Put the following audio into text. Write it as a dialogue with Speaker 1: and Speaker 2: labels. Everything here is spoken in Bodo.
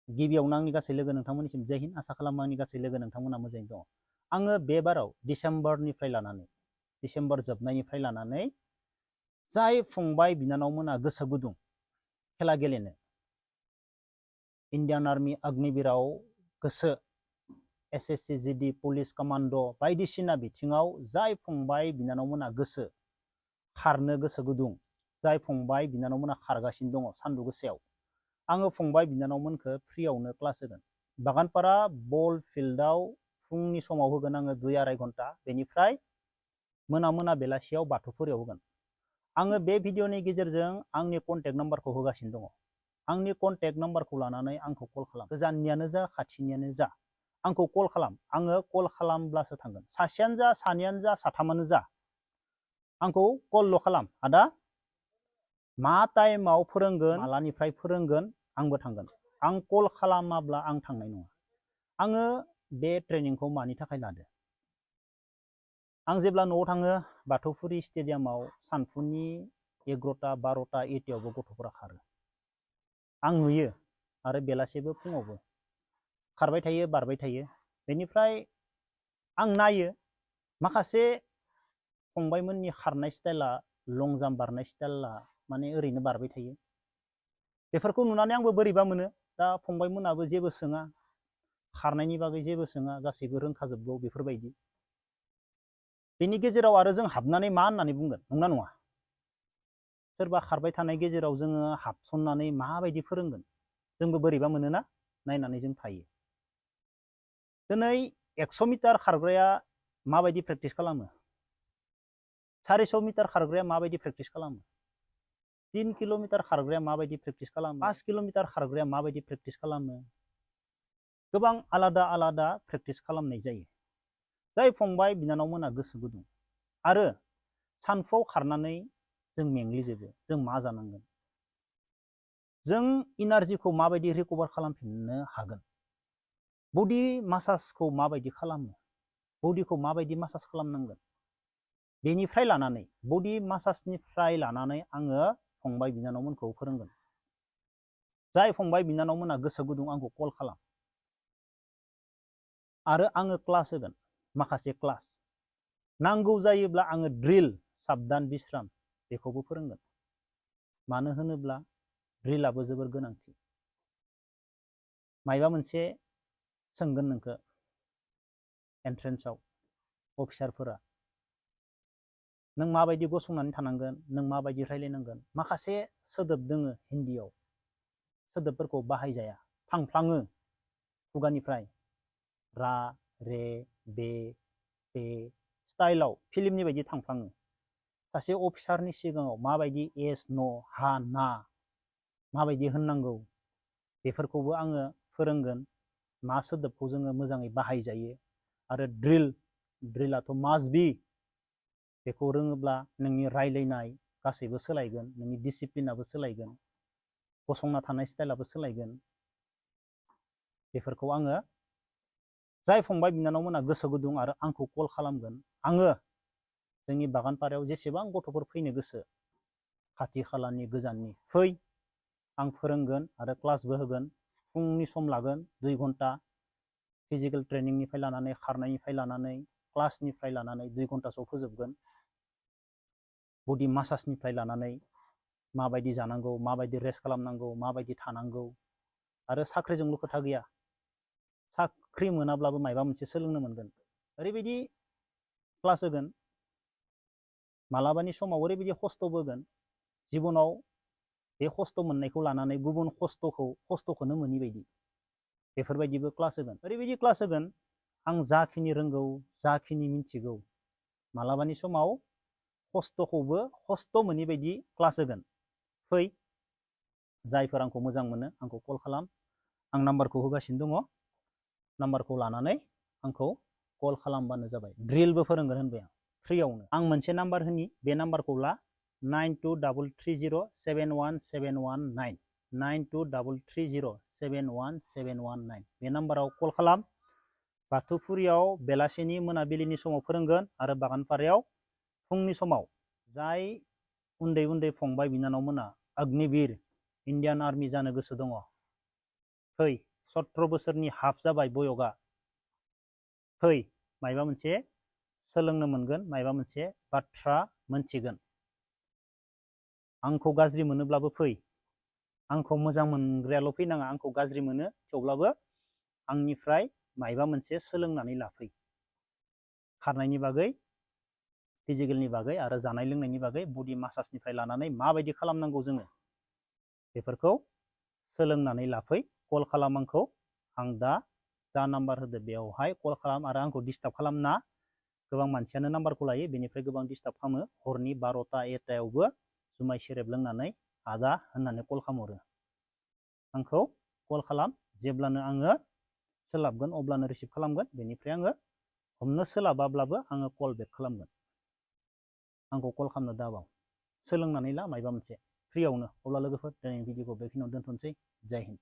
Speaker 1: गिबियावनो आंनि गासै लोगो नोंथांमोननिसिम जय हिन्द आसा खालामो आंनि गासै लोगो नोंथांमोना मोजाङै दङ। आङो बे बाराव डिसेम्बर जोबनायनिफ्राय लानानै जाय फंबाय बिनानावमोना गोसो गुदुं खेला गेलेनो, इन्डियान आर्मी अग्निवीराव गोसो, एसएससि जीडी पुलिस कमान्ड बायदिसिना बिथिङाव जाय फंबाय बिनानावमोना गोसो, खारनो गोसो गुदुं, जाय फंबाय बिनानावमोना खारगासिनो दङ सान्दुं गोसायाव, आङो फंबाय बिनानावमोनखौ फ्रियावनो क्लास होगोन। बागानपारा बल फिल्डआव फुंनि समाव होगोन आङो 2-2.5 घन्टा, बेनिफ्राय मोना बेलासियाव बाथौफुरियाव होगोन। आङो बे भिडिअनि गेजेरजों आंनि कन्टेक्ट नाम्बारखौ होगासिनो दङ। आंनि कन्टेक्ट नाम्बारखौ लानानै आंखौ कल खालाम, गोजाननियानो जा खाथिनियानो जा आंखौ कल खालाम। आङो कल खालामब्लासो थांगोन, सासेयानो जा सानैयानो जा साथामानो जा आंखौ कलल' खालाम। आदा मा टाइमाव फोरोंगोन, मालानिफ्राय फोरोंगोन, आंबो थांगोन। आं कल खालामाब्ला आं थांनाय नङा। आङो बे ट्रेनिंखौ मानि थाखाय लादो, आं जेब्ला न'आव थाङो बाथौफुरि स्टेडियामाव सानफुनि 11टा 12टा 1टायावबो गथ'फोरा खारो। आं नुयो आरो बेलासेबो फुङावबो खारबाय थायो, बारबाय थायो। बेनिफ्राय आं नायो माखासे फंबायमोननि खारनाय स्टाइला, लं जाम्प बारनाय स्टाइला माने ओरैनो बारबाय थायो। बेफोरखौ नुनानै आंबो बोरैबा मोनो। दा फंबायमोनाबो जेबो सोङा, खारनायनि बागै जेबो सोङा, गासैबो रोंखाजोबगौ बेफोरबायदि। बेनि गेजेराव आरो जों हाबनानै मा होननानै बुंगोन, नंना नङा? सोरबा खारबाय थानाय गेजेराव जोङो हाबसननानै माबायदि फोरोंगोन, जोंबो बोरैबा मोनोना, नायनानै जों थायो। दिनै 100 मिटार खारग्राया माबायदि प्रेक्टिस खालामो, 400 मिटार खारग्राया माबायदि प्रेक्टिस खालामो, 3 किल'मिटार खारग्राया माबायदि प्रेक्टिस खालामो, 5 किल'मिटार खारग्राया माबायदि प्रेक्टिस खालामो, गोबां आलादा आलादा प्रेक्टिस खालामनाय जायो। जाय फंबाय बिनानावमोना गोसो गुदुं आरो सानफुआव खारनानै जों मेंग्लिजोबो, जों मा जानांगोन, जों इनार्जिखौ माबायदि रिकभार खालामफिननो हागोन, बडि मासाजखौ माबायदि खालामो, बडिखौ माबायदि मासाज खालामनांगोन, बेनिफ्राय लानानै बडि मासाजनिफ्राय लानानै आङो फंबाय बिनानावमोनखौ फोरोंगोन। जाय फंबाय बिनानावमोना गोसो गुदुं आंखौ कल खालाम आरो आङो क्लास होगोन। माखासे क्लास नांगौ जायोब्ला आङो ड्रिल, साबधान बिश्राम बेखौबो फोरोंगोन। मानो होनोब्ला ड्रिलाबो जोबोर गोनांथि। मायबा मोनसे सोंगोन नोंखौ एन्ट्रेन्सआव अफिसारफोरा, नों माबायदि गसंनानै थानांगोन, नों माबायदि रायलायनांगोन, माखासे सोदोब दोङो हिन्दीयाव, सोदोबफोरखौ बाहायजाया, थांफ्लाङो खुगानिफ्राय, रा रे बे पे स्टाइलाव फिल्मनि बायदि थांफ्लाङो। सासे अफिसारनि सिगाङाव माबायदि एस न हा ना माबायदि होननांगौ बेफोरखौबो आङो फोरोंगोन। मा सोदोबखौ जोङो मोजाङै बाहायजायो आरो ड्रिलाथ' मास्ट बि। बेखौ रोङोब्ला नोंनि रायलायनाय गासैबो सोलायगोन, नोंनि डिसिप्लिनाबो सोलायगोन, गसंना थानाय स्टाइलाबो सोलायगोन। बेफोरखौ आङो जाय फंबाय बिनानावमोना गोसो गुदुं आरो आंखौ कल खालामगोन, आङो जोंनि बागानपारायाव जेसेबां गथ'फोर फैनो गोसो, खाथि खालानि गोजाननि फै, आं फोरोंगोन आरो क्लासबो होगोन। फुंनि सम लागोन 2 घन्टा, फिजिकेल ट्रेनिंनिफ्राय लानानै, खारनायनिफ्राय लानानै, क्लासनिफ्राय लानानै 2 घन्टासोआव फोजोबगोन। बडि मासाजनिफ्राय लानानै माबायदि जानांगौ, माबायदि रेस्ट खालामनांगौ, माबायदि थानांगौ। आरो साख्रिजोंल' खोथा गैया, साख्रि मोनाब्लाबो मायबा मोनसे सोलोंनो मोनगोन। ओरैबायदि क्लास होगोन, मालाबानि समाव ओरैबायदि खस्थ'बो होगोन, जिबनाव बे खस्थ' मोननायखौ लानानै गुबुन खस्थ'खौनो मोनि बायदि, बेफोरबायदिबो क्लास होगोन। ओरैबायदि क्लास होगोन, आं जाखिनि रोंगौ, जाखिनि मिथिगौ, मालाबानि समाव खस्थ'खौबो खस्थ' मोनि बायदि क्लास होगोन। फै, जायफोर आंखौ मोजां मोनो आंखौ कल खालाम, आं नाम्बारखौ होगासिनो दङ। नाम्बारखौ लानानै आंखौ कल खालामबानो जाबाय। ड्रिलबो फोरोंगोन होनबाय आं फ्रियावनो। आं मोनसे नाम्बार होनि, बे नाम्बारखौ ला, 9233071719 9233071719। बे नाम्बाराव कल खालाम। बाथौफुरियाव बेलासेनि मोनाबिलिनि समाव फोरोंगोन आरो बागानपारायाव फुंनि समाव। जाय उन्दै उन्दै फंबाय बिनानावमोना अग्निवीर, इन्डियान आर्मि जानो गोसो दङ, फै, 17 बोसोरनि हाफ जाबाय बयगा फै मायबा मोनसे सोलोंनो मोनगोन मायबा मोनसे बाथ्रा मोनथिगोन आंखौ गाज्रि मोनोब्लाबो फै आंखौ मोजां मोनग्रायाल' फैनाङा आंखौ गाज्रि मोनो थेवब्लाबो आंनिफ्राय मायबा मोनसे सोलोंनानै लाफै खारनायनि बागै फिजिकेलनि बागै आरो जानाय लोंनायनि बागै बडि मासाजनिफ्राय लानानै माबायदि खालामनांगौ जोङो बेफोरखौ सोलोंनानै लाफै कल खालाम आंखौ आं दा जा नाम्बार होदो बेयावहाय कल खालाम आरो आंखौ डिस्टार्ब खालामना गोबां मानसियानो नाम्बारखौ लायो बेनिफ्राय गोबां डिस्टार्ब खालामो हरनि 12टा 1टायावबो जुमाय सेरेब लोंनानै आदा होननानै कल खालामहरो आंखौ कल खालाम जेब्लानो आङो सोलाबगोन अब्लानो रिसिभ खालामगोन बेनिफ्राय आङो हमनो सोलाबाब्लाबो आङो कल बेक खालामगोन आंखौ कल खालामनो दाबाव सोलोंनानै ला मायबा मोनसे फ्रियावनो अब्ला लोगोफोर दिनैनि भिडिअखौ बेखिनियावनो दोनथ'नोसै जय हिन्द